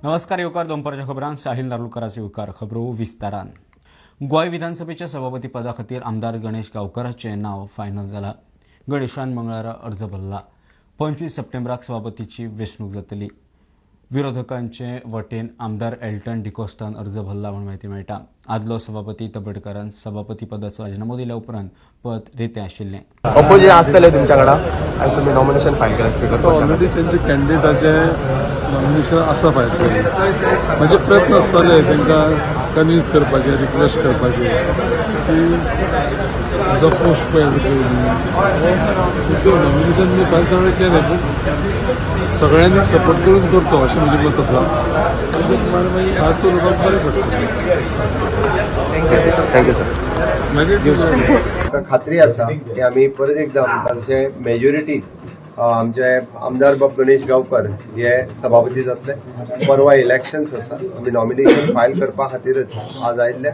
नमस्कार, येवकार दोनपारच्या खबरांत. साहिल नार्लुकराचे येवकार. खबरो विस्तारान. गोंय विधानसभेच्या सभापती पदा खातीर आमदार गणेश गांवकाराचें नांव फायनल जाला. गणेशान मंगळारा अर्ज भरला. 25 सप्टेंबराक सभापतीची वेंचणूक जातली. विरोधकांचे वटेन आमदार एल्टन डिकोस्टान अर्ज भरला म्हूण म्हायती मेळटा. आदलो सभापती तबडकारान सभापती पदाचो राजिनामो दिल्या उपरांत पद रितें आशिल्लें. अपोजिशन आसतलें तुमच्या कडेन आयज तुमी नॉमिनेशन फायल केलें स्पीकर ऑलरेडी तेंचे कॅन्डिडेटाचें नॉमिनेशन आसा फायल केलें. म्हजे प्रयत्न आसताले तांकां कन्विन्स करपाचे, रिक्वेस्ट करपाचे की म्हजो पोस्ट पळय नॉमिनेशन मी फायल सगळें केलें, पूण सगळ्यांनी सपोर्ट करून करचो अशें म्हजें मत आसा. मागीर आज उलोवपाक बरें पडटा. Thank you sir. मागीर खात्री आसा की आमी परत एकदा आमचे मेजॉरिटी आमचे आमदार बाब गणेश गांवकर हे सभापती जातले. परवा इलेक्शन्स आसा. आमी नॉमिनेशन फायल करपा खातीरच आज आयिल्ले.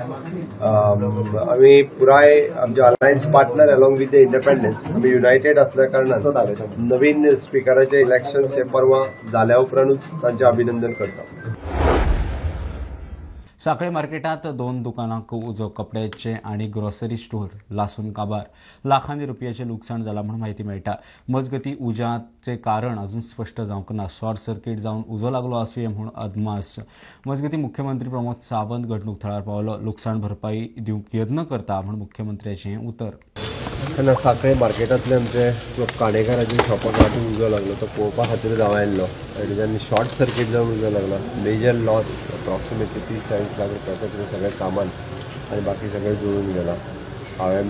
आमी पुराय आमचे alliance partner along with the independence आमी युनायटेड आसल्या कारणान नवीन स्पिकराचे इलेक्शन्स हे परवा जाल्या उपरांतूच तांचें अभिनंदन करता. साखळे मार्केटात 2 दुकानांक उजो, कपड्याचे आनी ग्रोसरी स्टोर लासून काबार. लाखांनी रुपयाचें लुकसाण जालां म्हूण म्हायती मेळटा. मजगती उज्याचें कारण अजून स्पश्ट जावंक ना. शॉर्ट सर्किट जावन उजो लागलो आसुये म्हूण अदमास. मजगती मुख्यमंत्री प्रमोद सावंत घडणूक थळार पावलो. लुकसाण भरपाई दिवंक यत्न करता म्हूण मुख्यमंत्र्याचें उतर. तेन्ना साखळे मार्केटांतले आमचे काणेकाराच्या शॉपाक रातीन उजो लागलो तो पळोवपा खातीर हांव आयिल्लो. आनी शॉर्ट सर्कीट जावन उजो लागलो. मेजर लॉस अप्रॉक्सिमेटली 30-40 लाख रुपयाचें कितें सगळें सामान आनी बाकी सगळें जळून गेलां. हांवें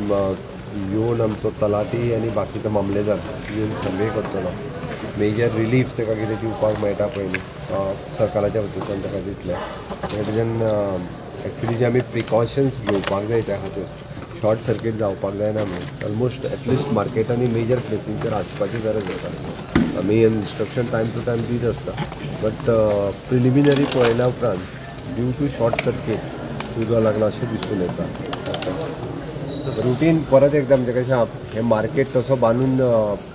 येवन आमचो तलाठी आनी बाकीचो मामलेदार येवन सर्वे करतलो. मेजर रिलीफ ताका कितें दिवपाक मेळटा पयलीं सरकाराच्या वतींतल्यान ताका दितलें. तेज्यान एक्चुली जे आमी प्रिकॉशन्स घेवपाक जाय त्या खातीर शॉर्ट सर्कीट जावपाक जायना म्हणून ऑलमोस्ट एटलिस्ट मार्केटांनी मेजर प्लेसींचेर आसपाची गरज आसा. आमी इन्स्ट्रक्शन टायम टू टायम दीत आसता, बट प्रिलिमिनरी पळयल्या उपरांत ड्यू टू शॉर्ट सर्कीट उजो लागला अशें दिसून येता. रुटीन परत एकदा म्हणजे कशें हें मार्केट तसो बांदून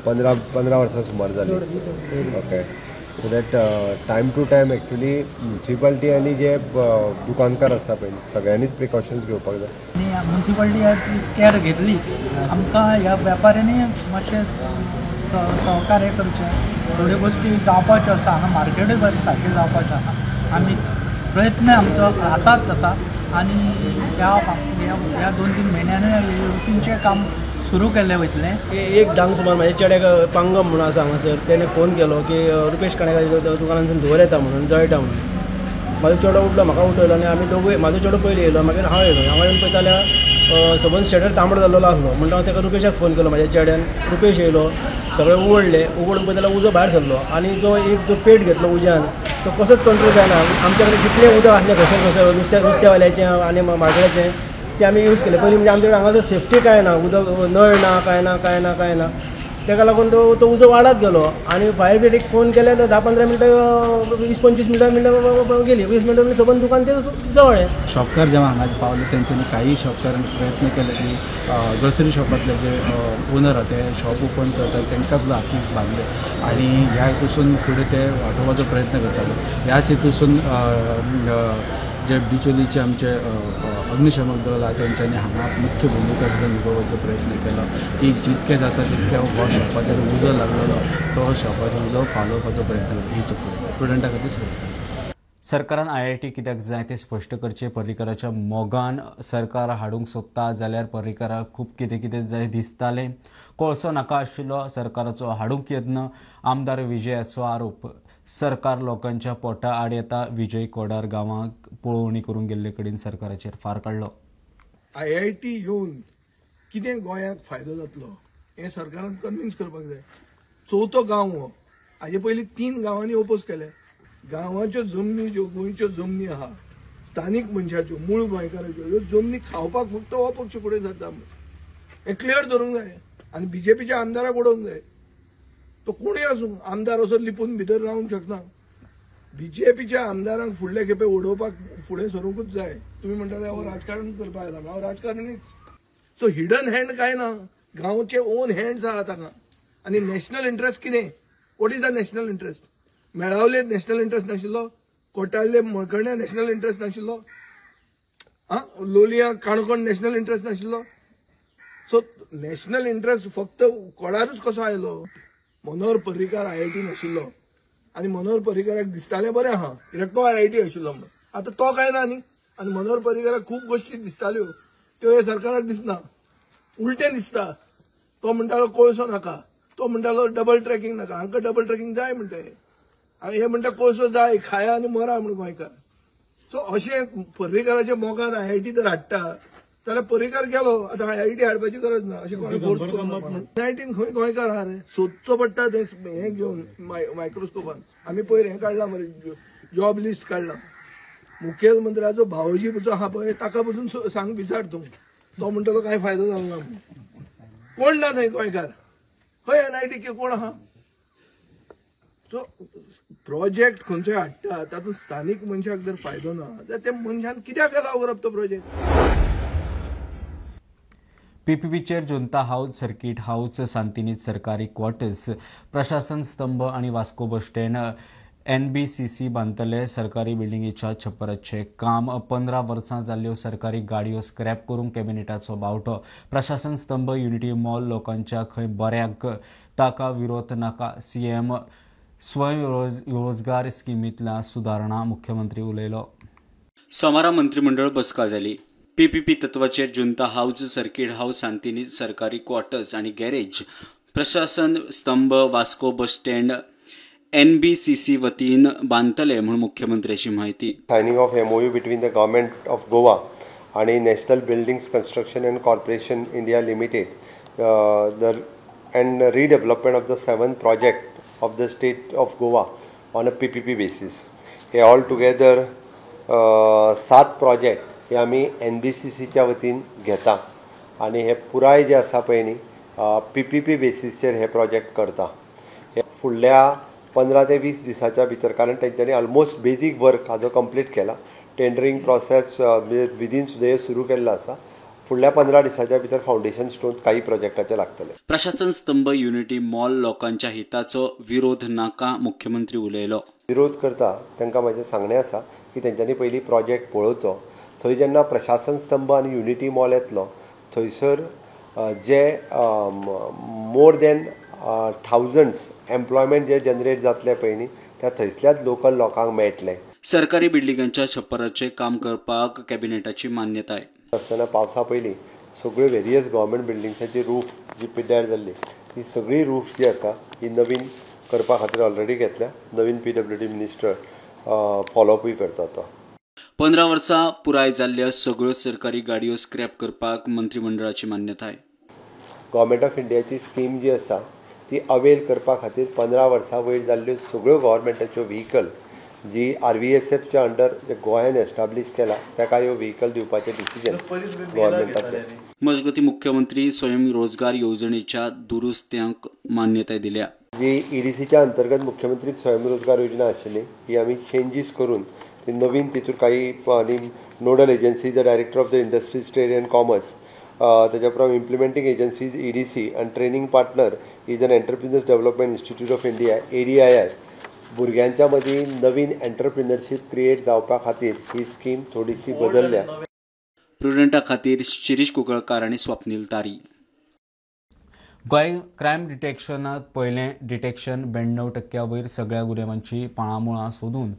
15 वर्सां सुमार जालीं. Okay, so that time to time actually municipality आनी जे दुकानकार आसता पळय सगळ्यांनीच प्रिकॉशन्स घेवपाक जाय. आनी म्युनिसिपालिटी केअर घेतलीच, आमकां ह्या वेपाऱ्यांनी मातशें सहकार्य करचें. थोड्यो गोश्टी जावपाच्यो आसा, हांगा मार्केटूय बरें सारकें जावपाचें आसा. आमी प्रयत्न आमचो आसाच आसा आनी ह्या ह्या 2-3 म्हयन्यांनी रुटीनचें काम सुरू केल्लें वयतलें. एक 10 सुमार म्हाज्या चेड्याक पांगम म्हणून आसा हांगासर, तेणें फोन केलो की रुपेश काणेकार दुकानांतसून धुंवर येता म्हणून, जळटा म्हणून. म्हाजो चेडो उठलो, म्हाका उठयलो आनी आमी दोगूय, म्हाजो चेडो पयलीं येयलो, मागीर हांव येयलो. हांगा येवन पळयता जाल्यार सबंद शटर तांबडो जाल्लो आसलो. म्हणटा हांव ताका रुपेशाक फोन केलो, म्हाज्या चेड्यान. रुपेश येयलो, सगळें उगडलें, उगडून पळयता जाल्यार उजो भायर सरलो आनी जो एक जो पेट घेतलो उज्यान तो कसोच कंट्रोल जायना. आमच्या कडेन जितलें उदक आसलें घसर घसर नुस्त्यावाल्याचें आनी मार्केटाचें तें आमी यूज केलें. पयलीं म्हणजे आमच्या कडेन हांगासर सेफ्टी कांय ना, उदक नळ ना, कांय ना, कांय ना, कांय ना. ताका लागून तो उजो वाडत गेलो आनी फायर ब्रिगेडीक फोन केले तर 10-15 मिनटां 20-25 मिनटां गेली. 20 मिनटां सबंद दुकान तें जळ्ळें. शॉपकार जेव्हा हांगा पावले तेंच्यांनी काही शॉपकारांनी प्रयत्न केले की ग्रोसरी शॉपांतले जे ओनर आहा ते शॉप ओपन करतात, तांकां सुद्दां हातीक बांदले आनी ह्या हितूसून फुडें ते वाटोवपाचो प्रयत्न करताले. ह्याच हितूसून जे बिचोलीचे आमचे अग्निशमक दल आहा तेंच्यांनी हांगा मुख्य भुमिका सुद्दां निभोवपाचो प्रयत्न केलो की जितकें जाता तितकें हो शॉपाचेर उजो लागलेलो तो शॉपाचो उजो पालोवपाचो प्रयत्न केलो. ही तुका प्रुडंटा खातीर सरकारान IIT कित्याक जाय तें स्पश्ट करचें. पर्रीकराच्या मोगान सरकार हाडूंक सोदता जाल्यार पर्रीकराक खूब कितें कितें जाय दिसतालें. कोळसो नाका आशिल्लो सरकाराचो हाडूंक यत्न, आमदार विजयाचो आरोप. सरकार लोकांच्या पोटा आड येता. विजय कोडार गांवाक पळोवणी करूंक गेल्ले कडेन सरकाराचेर फार काडलो. IIT येवन कितें गोंयाक फायदो जातलो हें सरकारान कन्विन्स करपाक जाय. चवथो गांव हो, हाजे पयलीं 3 गांवांनी ओपोज केले. गांवाच्यो जमनी ज्यो गोंयच्यो जमनी आहा स्थानीक मनशाच्यो, मूळ गोंयकाराच्यो, ह्यो जमनी खावपाक फक्त हो पक्ष फुडें सरता हें क्लियर धरूंक जाय आनी बीजेपीच्या आमदाराक उडोवंक जाय. तो कोणूय आसूं, आमदार असो लिपून भितर रावंक शकना. बीजेपीच्या आमदारांक फुडले खेपे उडोवपाक फुडें सरूंकूच जाय. तुमी म्हणटा हो राजकारण करपाक येता, हांव राजकारणीच. सो हिडन हँड काय ना, गांवचे ओन हँड्स आहात हांगा. आनी नॅशनल इंट्रस्ट कितें? What is the national interest? मेळावले national interest नाशिल्लो. कोटाले मळकर्ण्या नॅशनल इंट्रस्ट नाशिल्लो, आं लोलया काणकोण नॅशनल इंट्रस्ट नाशिल्लो. सो नॅशनल इंट्रस्ट फक्त कोडारूच कसो आयलो? मनोहर पर्रीकार आयआयटी नाशिल्लो आनी मनोहर पर्रीकाराक दिसतालें बरें आहा कित्याक तो आयआयटी आशिल्लो म्हणून. आतां तो काय ना न्ही, आनी मनोहर पर्रीकाराक खूब गोश्टी दिसताल्यो त्यो हे सरकाराक दिसना, उलटें दिसता. तो म्हणटालो कोळसो नाका, तो म्हणटालो डबल ट्रॅकिंग नाका, हांकां डबल ट्रॅकिंग जाय म्हणटा हे म्हणटा कोळसो जाय, खाया आनी मरा म्हण गोंयकार. सो अशें पर्रीकाराच्या मोगान आयआयटी जर हाडटा जाल्यार पर्रीकार गेलो, आतां आयआयटी हाडपाची गरज ना. अशें कोणें फोर्स करूंक आयआयटीन खंय गोंयकार आहा रे, सोदचो पडटा तें हें घेवन मायक्रोस्कोपान. आमी पयर हें काडलां मरे, जॉब लिस्ट काडलां. मुखेलमंत्र्याचो भावोजी जो आहा पळय ताका पसून सांग विचार तूं, तो म्हणटा तो कांय फायदो जालो ना. कोण ना थंय गोंयकार, खंय एनआयटी कोण आहा? सो प्रोजेक्ट खंयचोय हाडटा तातूंत स्थानीक मनशाक जर फायदो ना जाल्यार त्या मनशान कित्याक अलाव करप तो प्रोजेक्ट? पीपीपीचेर जुंता हाऊस, सर्किट हाऊस, सांतिनीत सरकारी क्वार्टर्स, प्रशासन स्तंभ आनी वास्को बस स्टँड एनबीसीसी बांदतले. सरकारी बिल्डिंगेच्या छप्पराचें काम 15 वर्सां जाल्ल्यो सरकारी गाडयो स्क्रॅप करूंक कॅबिनेटाचो बावटो. प्रशासन स्तंभ, युनिटी मॉल लोकांच्या खंय बऱ्याक ताका विरोध नाका. सीएम स्वयं रोजगार स्किमींतल्या सुदारणा मुख्यमंत्री उलयलो. सोमारा मंत्रिमंडळ बसका जाली. पीपीपी तत्वाचेर जुंता हाऊस, सर्किट हाऊस, सांतिनीत सरकारी क्वार्टर्स आनी गॅरेज, प्रशासन स्तंभ, वास्को बस स्टँड एनबीसीसी वतीन बांदतले म्हूण मुख्यमंत्र्याची म्हायती. Signing of MOU between the government of Goa आणि national buildings construction and corporation India limited the and redevelopment of the 7 project of the state of Goa on a PPP basis. Hey all together 7 project हे आमी एनबीसीसीच्या वतीन घेता आनी हे पुराय जे आसा पळय न्ही पीपीपी बेसीसचेर हे प्रोजेक्ट करता. हे फुडल्या 15 ते 20 दिसाच्या भितर, कारण तेंच्यांनी ऑलमोस्ट बेजीक वर्क हाजो कंप्लीट केला, टेंडरींग प्रोसेस विदीन सुद्दां हे सुरू केल्लो आसा. फुडल्या 15 दिसाच्या भितर फावंडेशन स्टोन काही प्रोजेक्टाचे लागतले. प्रशासन स्तंभ, युनिटी मॉल लोकांच्या हिताचो विरोध नाका, मुख्यमंत्री उलयलो. विरोध करता तांकां म्हाजें सांगणें आसा की तेंच्यांनी पयलीं प्रोजेक्ट पळोवचो. थंय जेन्ना प्रशासन स्तंभ आनी युनिटी मॉल येतलो थंयसर जे मोर दॅन थावजंड्स एम्प्लॉयमेंट जे जनरेट जातले पळय न्ही त्या थंयसल्याच लोकल लोकांक मेळटलें. सरकारी बिल्डिंगांच्या छप्पराचें काम करपाक कॅबिनेटाची मान्यताय. आसतना पावसा पयलीं सगळ्यो वेरियस गव्हर्मेंट बिल्डिंग्साची रूफ जी पिड्ड्यार जाल्ली ती सगळी रूफ जी आसा ही नवीन करपा खातीर ऑलरेडी घेतल्या. नवीन पीडब्ल्यूडी मिनिस्टर फॉलोअपूय करता तो. 15 वर्सां पुराय जाल्ल्या सगळ्यो सरकारी गाडयो स्क्रॅप करपाक मंत्रिमंडळाची मान्यताय. गव्हर्मेंट ऑफ इंडियाची स्कीम जी आसा ती अवेल करपा खातीर 15 वर्सां वयर जाल्ल्यो सगळ्यो गव्हर्मेंटाच्यो व्हिकल जी आरव्हीएसएफच्या अंडर जे गोंयान एस्टाब्लीश केला ताका ह्यो व्हिकल दिवपाचें डिसिजन गव्हर्मेंटाचें. मजगतीं मुख्यमंत्री स्वयं रोजगार येवजणेच्या दुरुस्त्यांक मान्यताय दिल्या. जी ईडीसीच्या अंतर्गत मुख्यमंत्री स्वयंरोजगार योजना आशिल्ली ही आमी चेंजीस करून ती नवीन तितूर काही आनी nodal agency the director of the industries trade and commerce, ताच्या उपरांत इम्प्लिमेंटींग एजन्सीज ईडीसी आनी training partner is an entrepreneurs development institute of India ADII. भुरग्यांच्या मदीं नवीन एंटरप्रिनरशीप क्रिएट जावपा खातीर ही स्कीम थोडीशी बदलल्या. प्रुडंटा खातीर शिरीष कुंकळकार आनी स्वप्नील तारी. गोंय क्रायम डिटेक्शनात पयलें डिटेक्शन 92% वयर सगळ्या गुन्यांवांची पाळामुळां सोदून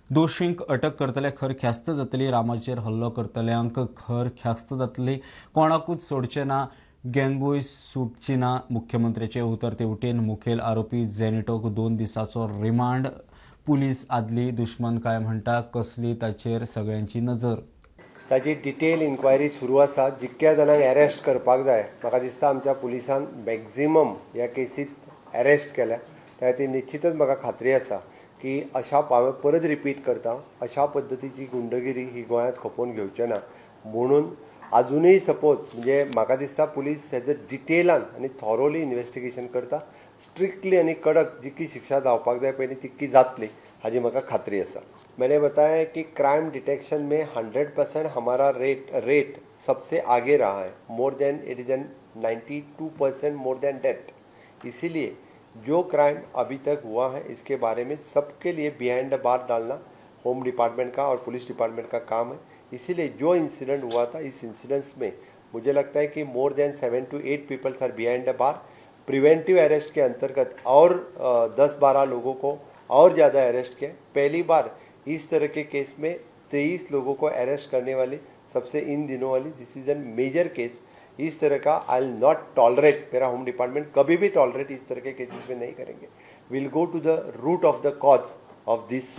दोशींक अटक करतले, खर ख्यास्त जातली. रामाचेर हल्लो करतल्यांक खर ख्यास्त जातली, कोणाकूच सोडचें ना, गँगूय सुटची ना. मुख्यमंत्र्याचे उतर तेवटेन मुखेल आरोपी झेनिटोक 2 दिसाचो रिमांड. पुलीस आदली दुश्मन काय म्हणटा, कसली ताचेर सगळ्यांची नजर. ताची डिटेल इन्क्वायरी सुरू आसा. जितक्या जाणांक अरेस्ट करपाक जाय म्हाका दिसता आमच्या पुलिसान मॅक्झिमम ह्या केसीत अरेस्ट केल्या. त्या खातीर निश्चितच म्हाका खात्री आसा की अशा हांवें परत रिपीट करता, अशा पद्दतीची गुंडगिरी ही गोंयांत खपोवन घेवचे ना म्हणून आजुनूय सपोज म्हणजे म्हाका दिसता पुलीस हेजो डिटेलान आनी थॉरोली इन्वेस्टिगेशन करता. स्ट्रिक्टली आनी कडक जितकी शिक्षा जावपाक जाय पयलीं तितकी जातली हाजी म्हाका खात्री आसा. मैंने बताया कि क्राइम डिटेक्शन में 100% हमारा रेट सबसे आगे रहा है, more than it is an 92% more than that. इसीलिए जो क्राइम अभी तक हुआ है इसके बारे में सबके लिए बिहाइंड the बार डालना होम डिपार्टमेंट का और पुलिस डिपार्टमेंट का काम है। इसीलिए जो इंसिडेंट हुआ था, इस इंसिडेंट्स में मुझे लगता है कि more than 7 to 8 peoples are behind the bar. Preventive arrest K अंतर्गत और 10-12 लोगों को और ज़्यादा अरेस्ट किया। पहली बार इस तरह के केस में 23 लोगों को अरेस्ट करने वाले सबसे इन दिनों वाली, this is an major case. इस तरह का I will not tolerate, मेरा होम डिपार्टमेंट कभी भी टॉलरेट इस तरह के केसेस में नहीं करेंगे। Will go to the root of the cause of this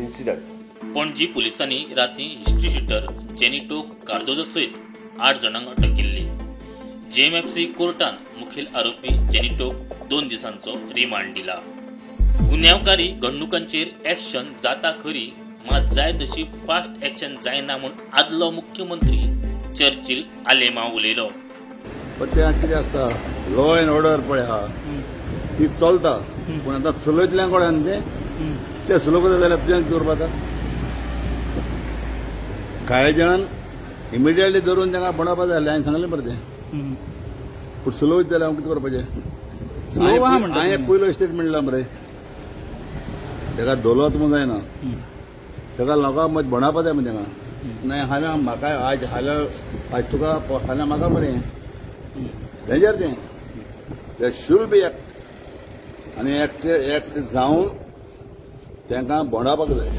incident. Panaji पुलिसांनी राती हिस्ट्री शिटर जेनिटो कार्दोजा सयत 8 जाणांक अटक केल्ली। जेएमएफसी कोर्टान मुखेल आरोपी जेनिटोक 2 दिसांचो रिमांड दिला। गुन्यांवकारी घडणुकांचेर एक्शन जाता खरी, मात जाय तशी फास्ट एक्शन जायना म्हूण आदलो मुख्यमंत्री चर्चिल आलेमांव उलयलो। पण तें कितें आसता, लॉ एन्ड ऑर्डर पळय आहा ती चलता, पूण आतां चलयतल्यां कोण तें ते स्लो करता जाल्यार तुज्यान कितें करपा जाता? कांय जाणान इमिडिएटली धरून तांकां बणोवपा जाय आसलें, हांवें सांगलें मरे तें, पूण स्लो वयता जाल्यार हांव कितें करपाचें? हांवें पयलो स्टेटमेंट दिला मरे, ताका धरलोच म्हूण जायना, ताका लोकांक मत बणावपा जाय मरे ताका. नाही हाल्यां म्हाका आज हाल्यां आज तुका हाल्यां म्हाका मरे डेंजर तें. They should be act, आनी एक्ट एक्ट जावन तांकां बोंडावपाक जाय,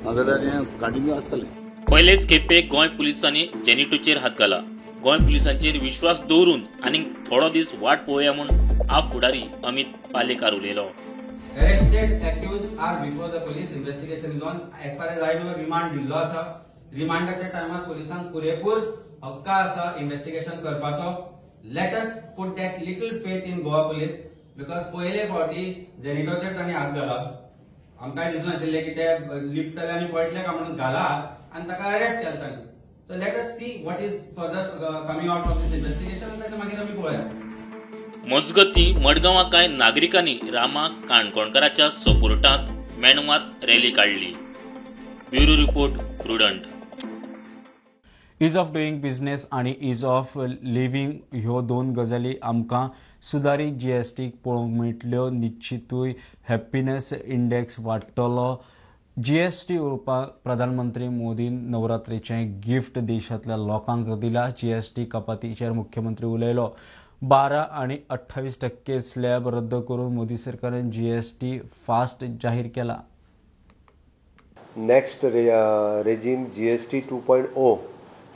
नाजाल्यार हें कंटिन्यू आसतलें. पयलेच खेपे गोंय पुलिसांनी जेनिटोचेर हात घाला. गोंय पुलिसांचेर विश्वास दवरून आनीक थोडो दीस वाट पळोवया म्हूण आप फुडारी अमित पालेकार उलयलो. Arrested accused are before the police. Investigation is on. As far as I know, remand दिल्लो आसा. रिमांडाच्या टायमार पुलिसांक पुरेपूर हक्क आसा इन्व्हेस्टिगेशन करपाचो. Let us put that little faith in Goa police, because पयले फावटी जेनिटोचेर तांणी हात घाला. आमकांय दिसून आशिल्लें की ते लिपतले आनी पळटले काय म्हणून घाला आनी ताका अरेस्ट केला तांणी. So let us see what is further coming out of this investigation आनी ताच्या मागीर आमी पळोवया. मजगती मडगांवां कांय नागरिकांनी रामा काणकोणकाराच्या सपोर्टांत मेणवात रॅली काडली. Bureau report, Prudent. Ease of doing business आनी is of living ह्यो दोन गजाली आमकां सुदारीत जीएसटीक पळोवंक मेळटल्यो. निश्चितूय हॅप्पीनेस इंडेक्स वाडटलो. जीएसटी उरपाक प्रधानमंत्री मोदीन नवरात्रीचें गिफ्ट देशांतल्या लोकांक दिला. जीएसटी कपातीचेर मुख्यमंत्री उलयलो. 12 आनी 28% स्लॅब रद्द करून मोदी सरकारान जीएसटी फास्ट जाहीर केला. नेक्स्ट रेजीम जीएसटी 2.0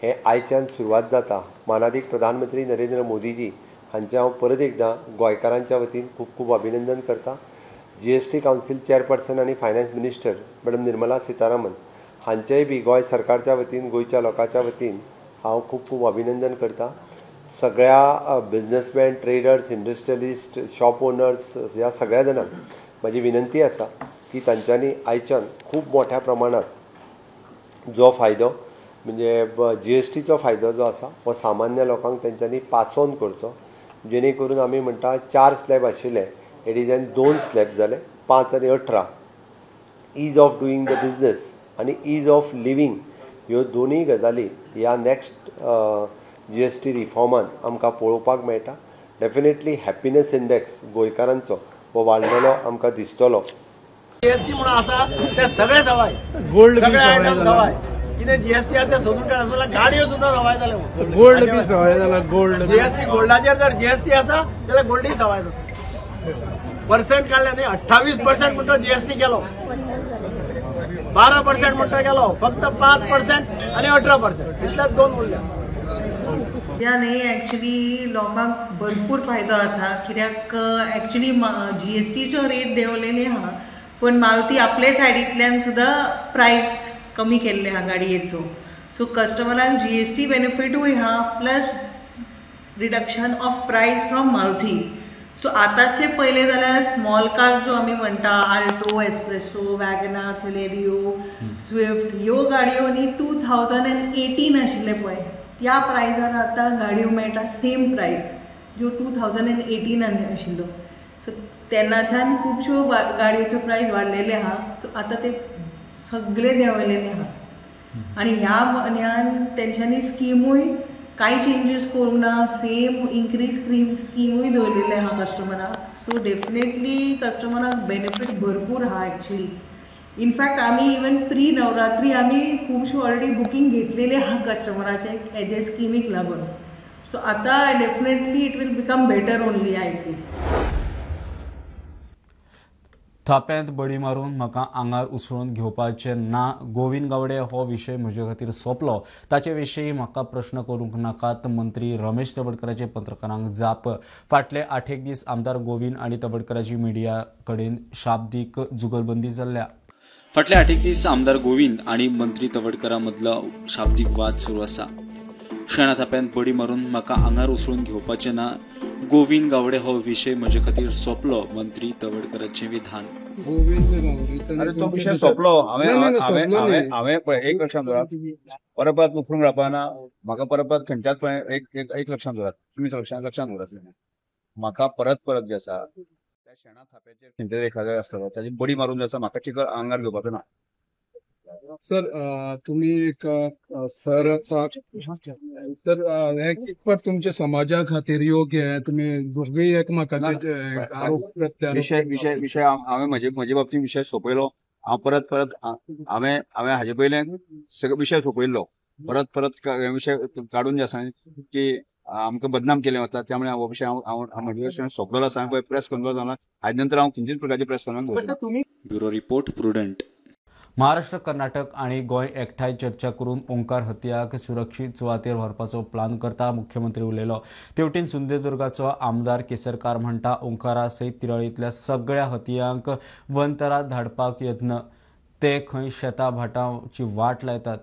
हे आयच्यान सुरवात जाता. मानादीक प्रधानमंत्री नरेंद्र मोदीजी हांचें हांव परत एकदां गोंयकारांच्या वतीन खूब खूब अभिनंदन करता. जीएसटी कावन्सील चेअरपर्सन आनी finance minister madam Nirmala Sitharaman हांचेय बी गोंय सरकारच्या वतीन, गोंयच्या लोकांच्या वतीन हांव खूब खूब अभिनंदन करता. सगळ्या businessman, traders, industrialist, shop owners ह्या सगळ्या जाणांक म्हजी विनंती आसा की तांच्यांनी आयच्यान खूब मोठ्या प्रमाणात जो फायदो म्हणजे जीएसटीचो फायदो जो आसा हो सामान्य लोकांक तांच्यांनी पास ऑन करचो, जेणे करून आमी म्हणटा 4 स्लॅब आशिल्ले एडिजन 2 स्लॅब जाले, 5 आनी 18. Ease of doing the business आनी is of living ह्यो दोनूय गजाली ह्या नेक्स्ट जीएसटी रिफॉर्मान आमकां पळोवपाक मेळटा. डेफिनेटली हॅप्पीनेस इंडेक्स गोंयकारांचो हो वाडलेलो आमकां दिसतलो. जीएसटी म्हणून आसा ते सगळे सवाय, गोल्ड सगळे आयटम सवाय. कितें जीएसटीचे सोदून काडून गाडयो सुद्दां सवाय जाल्यो, गोल्ड बी सवाय जाला. गोल्ड जीएसटी गोल्डाचेर जर जीएसटी आसा जाल्यार गोल्डूय सवाय जाता. पर्सेंट काडले न्ही, 28% म्हणटा जीएसटी केलो, 12% म्हणटा केलो, फक्त 5% आनी 18% इतल्याच दोन उरल्या. ह्या न्ही एक्चुली लोकांक भरपूर फायदो आसा, कित्याक एक्चुली जीएसटीचो रेट देंवलेली आहा, पण मारुती आपले सायडींतल्यान सुद्दां प्रायस कमी केल्ले आहा गाडयेचो. सो कस्टमरांक जीएसटी बेनिफिटूय आहा, plus reduction of price from Maruti. So आतांचे पयले जाल्यार स्मॉल कार्स ज्यो आमी म्हणटा, Alto, S Presso, WagonR, Celerio, Swift, ह्यो गाडयो न्ही 2018 आशिल्ले पळय त्या प्रायजार आतां गाडयो मेळटा सेम प्रायस ज्यो 2018 आशिल्लो. सो तेन्नाच्यान खुबश्यो गाडयेच्यो प्रायस वाडलेले आहा. सो आतां ते सगळे देंवलेले आहा आनी ह्या म्हयन्यान तेंच्यांनी स्किमूय कांय चेंजीस करूंक ना, सेम इन्क्रीज स्किमूय दवरलेले आहा कस्टमराक. सो डेफिनेटली कस्टमराक बेनिफीट भरपूर आहा एक्चुली इनफॅक्ट आमी इवन प्री नवरात्री आमी खुबश्यो ऑलरेडी बुकींग घेतलेले आहा कस्टमराचे हेजे स्किमीक लागून. सो आतां definitely it will become better only I feel. थाप्यांत बडी मारून म्हाका आंगार उसळून घेवपाचें ना. गोविंद गावडे हो विशय म्हजे खातीर सोंपलो, ताचे विशीं म्हाका प्रश्न करूंक नाकात. मंत्री रमेश तवडकराचे पत्रकारांक जाप. फाटले 8 दीस आमदार गोविंद आनी तवडकराची मिडिया कडेन शाब्दीक जुगलबंदी जाल्ल्या. फाटले 8 दीस आमदार गोविंद आनी मंत्री तवडकरा मदलो शाब्दीक वाद सुरू आसा. शेणा थाप्यांत बडी मारून म्हाका आंगार उसळून घेवपाचें ना. गोविंद गावडे हो विशय म्हजे खातीर सोंपलो, मंत्री तवडकराचें विधान. अरे तो विशय सोंपलो. हांवें एक लक्षांत दवरात, परत परत मुखरून रावपाना म्हाका, परत परत खंयच्याच एक लक्षांत दवरात, तुमी लक्षांत दवरात, म्हाका परत परत जे आसा त्या शेणा थाप्याचेर खंयचे एखादे आसतलो ताची बडी मारून जे आसा म्हाका चिखल आंगार घेवपाचो ना. सर तुम्ही एक सर सर हे कितपत तुमच्या समाजा खातीर योग्य आहे? तुम्ही दोघेय एकमेकांचे आरोप विशय विशय विशय हांवें म्हजे बाबतींत विशय सोंपयलो. हांव परत परत हांवें हांवें हाजे पयलें सगळे विशय सोंपयल्लो. परत परत विशय काडून जे आसा की आमकां बदनाम केलें वता, त्यामुळे हो विशय हांव म्हजे विशय सोंपलेलो आसा. हांवें प्रेस कॉन्फरन्स जाला, हाजे नंतर हांव खंयचीच प्रकारची press conference. Bureau report, Prudent. Maharashtra, Karnataka आनी गोंय एकठांय चर्चा करून ओंकार हतयाक सुरक्षीत सुवातेर व्हरपाचो प्लान करता, मुख्यमंत्री उलयलो. तेवटेन सिंधुदुर्गाचो आमदार केसरकार म्हणटा, ओंकारा सयत तिरळींतल्या सगळ्या हतयांक वनतरात धाडपाक यत्न, ते खंय शेतां भाटांची वाट लायतात.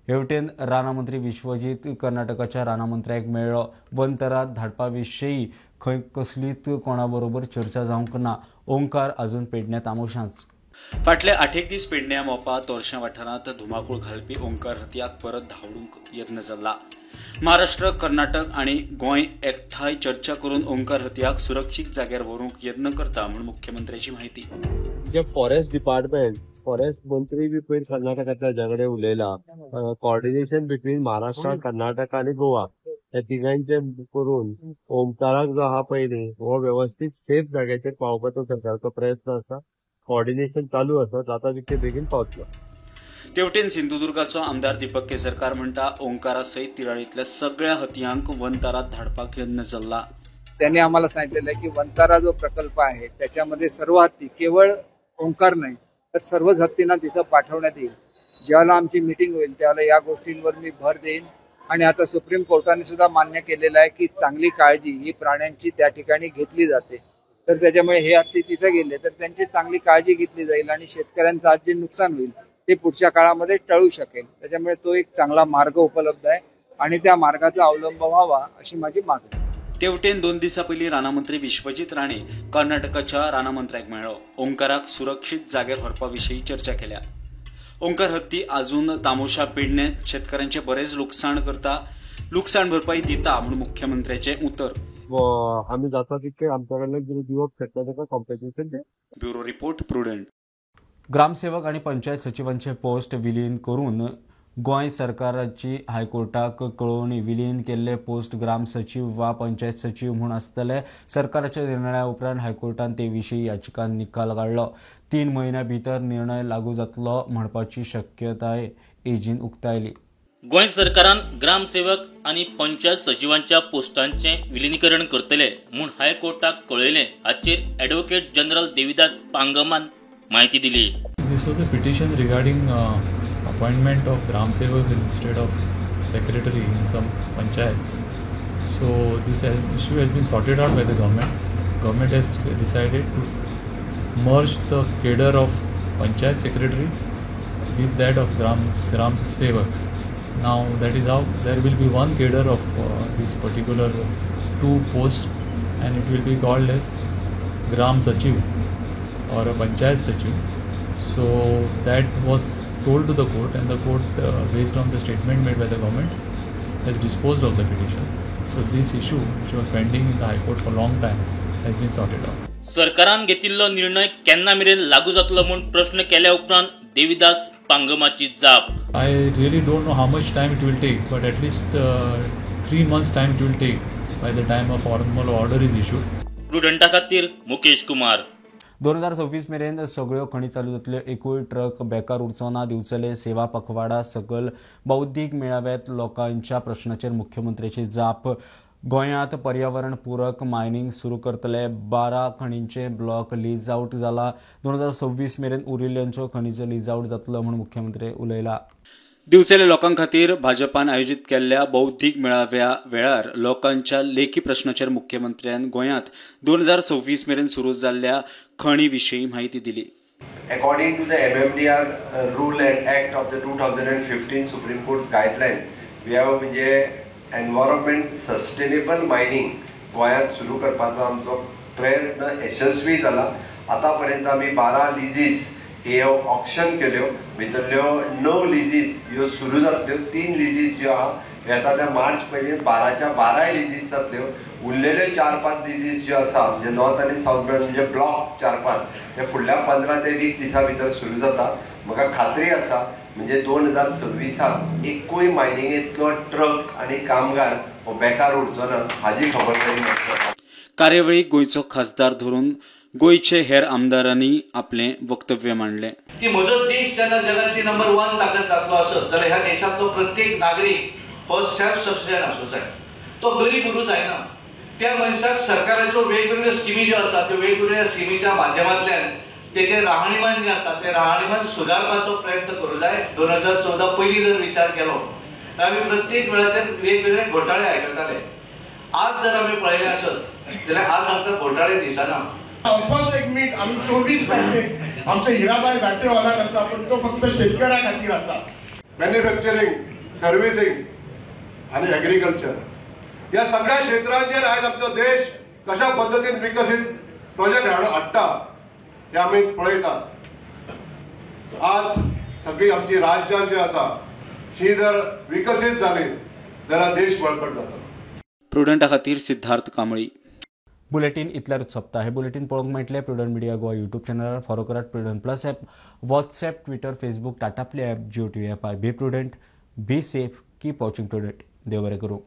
हेवटेन राना मंत्री विश्वजीत कर्नाटकाच्या राना मंत्र्याक मेळ्ळो. वनतरात धाडपा विशीं खंय कसलीच कोणा बरोबर चर्चा जावंक ना. ओंकार अजून पेडण्या तामोशांच. फाटले 8 दीस पेडण्या मोपा तोरशा वाठारांत धुमाकूळ घालपी ओंकार हतयाक परत धांवडूंक यत्न जाल्ला. महाराष्ट्र, कर्नाटक आनी गोंय एकठांय चर्चा करून ओंकार हतयाक सुरक्षीत जाग्यार व्हरूंक यत्न करता म्हूण मुख्यमंत्र्याची म्हायती. जे फॉरेस्ट डिपार्टमेंट, फॉरेस्ट मंत्री बी पयर कर्नाटकांतल्या हाज्या कडेन उलयला. कॉर्डिनेशन बिटवीन महाराष्ट्र, कर्नाटक आनी गोवा ह्या तिगांचे करून ओंकाराक जो आहा पयलीं हो वेवस्थीत सेफ जाग्याचेर पावोवपाचो सरकाराचो प्रयत्न आसा. कोऑर्डिनेशन चालू आसा, जाता तितके बेगीन पावतलो. तेवटेन सिंधुदुर्गाचो आमदार दीपक केसरकार म्हणटा, ओंकारा सयत तिराळींतल्या सगळ्या हतयांक वनतारात धाडपाक यत्न चल्ला. त्यांनी आम्हाला सांगितलेलं आहे की वनतारा जो प्रकल्प आहे त्याच्यामध्ये सर्व हत्ती, केवळ ओंकार नाही तर सर्वच हत्तींना तिथं पाठवण्यात येईल. ज्यावेळेला आमची मीटिंग होईल त्यावेळेला या गोष्टींवर मी भर देईन. आणि आता सुप्रीम कोर्टाने सुद्धा मान्य केलेलं आहे की चांगली काळजी ही प्राण्यांची त्या ठिकाणी घेतली जाते, तर त्याच्यामुळे हे हत्ती तिथे गेले तर त्यांची चांगली काळजी घेतली जाईल आणि शेतकऱ्यांचं आज जे नुकसान होईल ते पुढच्या काळामध्ये टळू शकेल. त्याच्यामुळे तो एक चांगला मार्ग उपलब्ध आहे आणि त्या मार्गाचा अवलंब व्हावा अशी माझी मागणी. तेवटेन 2 दिवसां पयलीं रानामंत्री विश्वजीत राणे कर्नाटकाच्या रानामंत्र्याक मेळ्ळो. ओंकाराक सुरक्षीत जाग्यार व्हरपा विशीं चर्चा केल्या. ओंकार हत्ती अजून तामोशा पेडणे शेतकऱ्यांचे बरेच लुकसाण करता, लुकसाण भरपाई दिता म्हूण मुख्यमंत्र्याचें उतर. आमी जाता तितके आमच्या कडल्यान कितें दिवप शकता ताका कॉम्पेन्सेशन. Bureau report, Prudent. ग्रामसेवक आनी पंचायत सचिवांचे पोस्ट विलीन करून गोंय सरकाराची हायकोर्टाक कळोवणी. विलीन केल्ले पोस्ट ग्राम सचिव वा पंचायत सचिव म्हूण आसतले. सरकाराच्या निर्णया उपरांत हायकोर्टान ते विशीं याचिका निकाल काडलो. 3 म्हयन्या भितर निर्णय लागू जातलो म्हणपाची शक्यताय एजीन उक्तायली. गोंय सरकारान ग्रामसेवक आनी पंचायत सचिवांच्या पोस्टांचे विलिनीकरण करतले म्हूण हायकोर्टाक कळयलें. हाचेर ॲडव्होकेट जनरल देविदास पांगमान म्हायती दिली. This was a petition regarding appointment of Gram Sevak instead of secretary in some panchayats. So this issue has been sorted out by the government. Government has decided to merge the cadre of panchayat secretary with that of Gram Sevaks. Now that is how there will be one cadre of this particular 2 posts, and it will be called as Gram Sachiv or a Panchayat Sachiv. So that was told to the court, and the court based on the statement made by the government has disposed of the petition. So this issue, which was pending in the High Court for a long time, has been sorted out. सरकारान घेतिल्लो निर्णय केन्ना मेरेन लागू जातलो म्हूण प्रश्न केल्या उपरांत देविदास पांगमाची जाप. I really don't know how much time it will take, but at least 3 months time it will take by the time a formal order is issued. प्रुडंटा खातीर मुकेश कुमार. 2026 मेरेन सगळ्यो खणी चालू जातल्यो. एकूय ट्रक बेकार उरचो ना. दिवचले सेवा पखवाडा सकल बौद्धीक मेळाव्यात लोकांच्या प्रश्नाचेर मुख्यमंत्र्याची जाप. गोंयांत पर्यावरण पूरक मायनिंग सुरू करतले. 12 खणींचे ब्लॉक लीज आउट जाला. 2026 मेरेन उरिल्ल्यांच्यो खणीचो लीज आउट जातलो म्हूण मुख्यमंत्री उलयला. दिवचले लोकां खातीर भाजपान आयोजीत केल्ल्या बौद्धीक मेळाव्या वेळार लोकांच्या लेखी प्रश्नाचेर मुख्यमंत्र्यान गोंयांत 2026 मेरेन सुरू जाल्ल्या खणी विशीं म्हायती दिली. According to the MMDR rule and act of the 2015 Supreme Court's guideline, we have म्हणजे एनवायरमेंट सस्टेनेबल मायनिंग गोंयांत सुरू करपाचो आमचो प्रयत्न यशस्वी जाला. आतां पर्यंत आमी 12 लिजीस ह्यो ऑक्शन केल्यो. भितरल्यो 9 लिजीस ह्यो सुरू जातल्यो. 3 लिजीस ज्यो आहा येता त्या मार्च पयलीं 12च्या 12 लिजीस जातल्यो. उरलेल्यो 4-5 लिजीस ज्यो आसा म्हणजे नॉर्थ आनी सावथ बेल्ट म्हणजे ब्लॉक 4-5 ते फुडल्या 15 ते 20 दिसां भितर सुरू जाता. म्हाका खात्री आसा म्हणजे 2026 एकूय मायनिंगेंतलो ट्रक आनी कामगार हो बेकार उरचो ना हाजी खबरदारी घेतली. कार्यावळीक गोंयचो खासदार धरून गोंयचे हेर आमदारांनी आपलें वक्तव्य मांडलें. की म्हजो देश जेन्ना जगांतली नंबर 1 ताकद जातलो आसत जाल्यार ह्या देशांतलो प्रत्येक नागरीक हो सेल्फ सफिशियंट आसूं जाय. तो गरीब उरूं जायना. त्या मनशाक सरकाराच्यो वेगवेगळ्यो स्किमी ज्यो आसा त्यो वेगवेगळ्या स्किमीच्या माध्यमांतल्यान तेचें राहणीमान जें आसा तें राहणीमान सुदारपाचो प्रयत्न करूं जाय. 2014 पयलीं जर विचार केलो तर आमी प्रत्येक वेळाचेर वेगवेगळे घोटाळे आयकताले. आज जर आमी पळयलें आसत जाल्यार आज आमकां घोटाळे दिसना. असोच एक मीट आमी 24 तारखेक आमच्या हिराबाय झांट्ये हॉलान आसा, पण तो फक्त शेतकऱ्या खातीर आसा. मॅन्युफॅक्चरींग, सर्व्हिसिंग आनी एग्रीकल्चर ह्या सगळ्या क्षेत्रांचेर आयज आमचो देश कशा पद्दतीन विकसीत प्रोजेक्ट हाडटा हे आमी पळयतात. आज सगळी आमची राज्यां जी आसा ही जर विकसीत जाली जाल्यार देश बळकट जाता. प्रुडंटा खातीर सिद्धार्थ कांबळी. बुलेटीन इतल्यारूच सोंपता. हे बुलेटीन पळोवंक मेळटलें प्रुडंट मिडिया गोवा यूट्यूब चॅनलार. फॉलो करात Prudent plus app, WhatsApp, Twitter, Facebook, Tata Play app, Jio TV ॲपार. Be prudent, be safe, keep watching Prudent. देव बरें करूं.